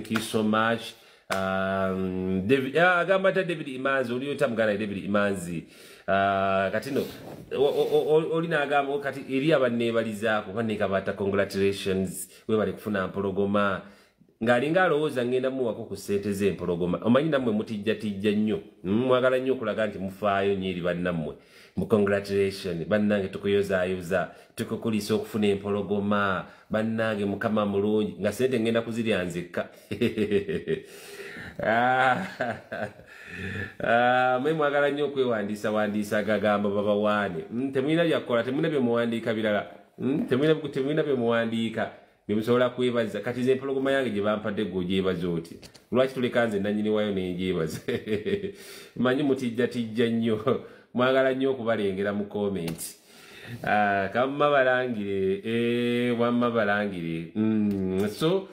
you so much. David, agamba ta David Imanzi, oli ota muganda David Imanzi. Kati no oli n'agamba kati eri abanneebalizaako banneekabata, "Congratulations, webale kufuna mpologoma," ng'alinga alowooza ngenda muwako ku ssente z'empologoma. Omanyi nammwe mutijjatijja nnyo, mwagala nnyo okulaga nti mufaayo nnyo eri bannammwe. Mu "Congratulation bannange, tukuyozaayoza, tukukulisa okufuna empologoma, bannange, Mukama mulungi," nga ssente ngenda kuzirya nzekka. Ah, ah, mwe mwagala nnyo okwewandiisa wandiisa agagambo babawaane. Temulina byakukola, temulina byemuwandiika birala. Temulina byemuwandiika byemusobola kwebaza. Kati ze empologoma yange gye bampadde, gwe ogyebaza oti? Lwaki tuleka nze nannyini wayo nenjebaza? Manyi mutijjatijja nnyo, mwagala nnyo okubalengera mu comment. Ah, kamma balangire, wamma balangire. So